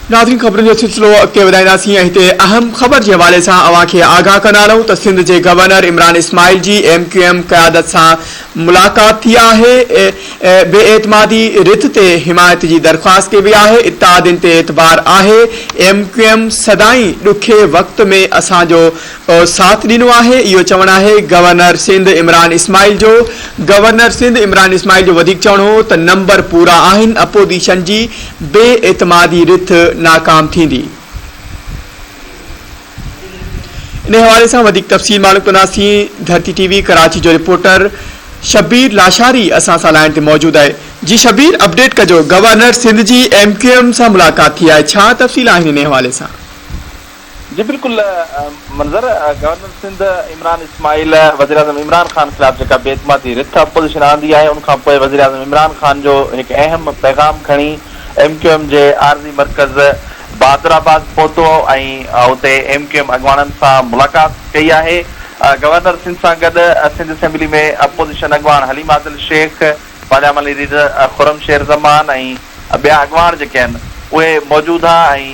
ناظرين خبرن جو سلسلو اڳتي وڌائينداسين ۽ هتي اهم خبر جي حوالي سان اوهان کي آگاهه ڪندا رهون ته سنڌ جي گورنر عمران اسماعيل جي ايم ڪيو ايم قيادت سان ملاقات ٿي آهي بي اعتمادي رٿ تي حمايت جي درخواست ڪئي وئي آهي اتحادين تي اعتبار آهي ايم ڪيو ايم سدائين ڏکي وقت ۾ اسان جو ساٿ ڏنو آهي اهو چوڻ آهي گورنر سنڌ عمران اسماعيل جو گورنر سنڌ عمران اسماعيل جو وڌيڪ چوڻ هو ته نمبر پورا آهن اپوزيشن جي بي اعتمادي رٿ ناڪام ٿيندي. انهي حوالي سان وڌيڪ تفصيل معلوم ڪنداسين ڌرتي ٽي وي ڪراچي جو رپورٽر شبير لاشاري اسان سان لائين تي موجود آهي جي شبير اپڊيٽ ڪجو گورنر سنڌ جي ايم ڪيو ايم سان ملاقات ٿي آهي ڇا تفصيل آهن انهي حوالي سان. جي بلڪل منظر، گورنر سنڌ عمران اسماعيل وزيراعظم عمران خان خلاف جيڪا بي اعتمادي رٿ اپوزيشن آندي آهي ان کان پوء وزيراعظم عمران خان جو هڪ اهم پيغام کڻي ايم ڪيو ايم جي عارضي مرڪز بهادر آباد پهتو ۽ اتي ايم ڪيو ايم اڳواڻن سان ملاقات ڪئي آهي گورنر سنڌ سان گڏ سنڌ اسيمبلي ۾ اپوزيشن اڳواڻ حليم عادل شيخ، پارلياماني ليڊر خرم شير زمان ۽ ٻيا اڳواڻ جيڪي آهن اهي موجود ها ۽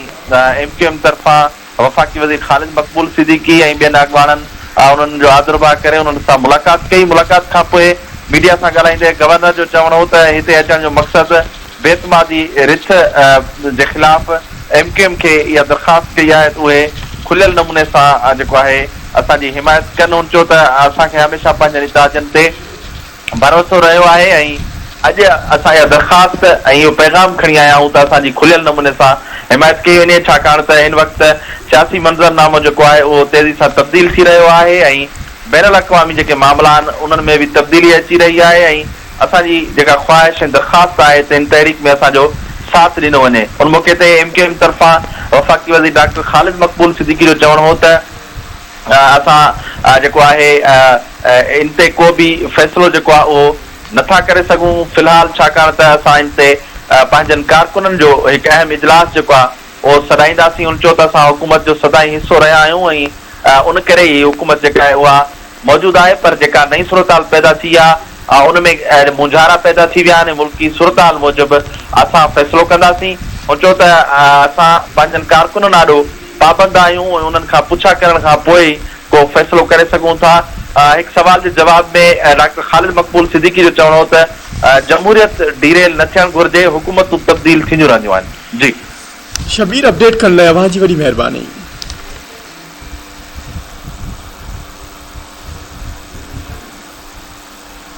ايم ڪيو ايم طرفان وفاقي وزير خالد مقبول صديقي ۽ ٻين اڳواڻن انهن جو آڌرڀاء ڪري انهن سان ملاقات ڪئي. ملاقات کانپوء ميڊيا سان ڳالهائيندي گورنر جو چوڻ هو ته هتي اچڻ جو مقصد بي اعتمادي رٿ جي خلاف ايم ڪيو ايم کي اها درخواست ڪئي آهي ته اهي کليل نموني سان جيڪو آهي اسان جي حمايت ڪن. هن چيو ته اسان کي هميشه پنهنجن اتحادين تي ڀروسو رهيو آهي ۽ اڄ اسان اها درخواست ۽ اهو پيغام کڻي آيا آهيون ته اسان جي کليل نموني سان حمايت ڪئي وڃي ڇاڪاڻ ته هن وقت سياسي منظرنامو جيڪو آهي اهو تيزي سان تبديل ٿي رهيو آهي ۽ بين الاقوامي جيڪي معاملا آهن انهن ۾ به تبديلي اچي رهي آهي ۽ اسان جي جيڪا خواهش ۽ درخواست آهي ته هن تحريڪ ۾ اسان جو ساٿ ڏنو وڃي ان موقعي تي ايم ڪيو ايم طرفان وفاقي وزير ڊاڪٽر خالد مقبول صديقي جو چوڻ هو ته اسان جيڪو آهي ان تي ڪو به فيصلو جيڪو آهي اهو نه ٿا ڪري سگهون في الحال ڇاڪاڻ ته اسان ان تي پنهنجن ڪارڪنن جو هڪ اهم اجلاس جيڪو آهي اهو سڏائينداسين هن چيو ته اسان حڪومت جو سدائين حصو رهيا آهيون ۽ ان ڪري ئي حڪومت جيڪا آهي اها موجود آهي پر جيڪا نئين صورتحال پيدا ٿي آهي ان ۾ مونجهارا پيدا ٿي ويا آهن ۽ ملڪي صورتحال موجب اسان فيصلو ڪنداسين هن چيو ته اسان پنهنجن ڪارڪنن آڏو پابند آهيون ۽ انهن کان پڇا ڪرڻ کان پوء ئي ڪو فيصلو ڪري سگهون ٿا. هڪ سوال جي جواب ۾ ڊاڪٽر خالد مقبول صديقي جو چوڻ هو ته جمهوريت ڊي ريل نه ٿيڻ گهرجي، حڪومتون تبديل ٿينديون رهنديون آهن. جي. شبير اپڊيٽ ڪرڻ لاء اوهان جي وڏي مهرباني.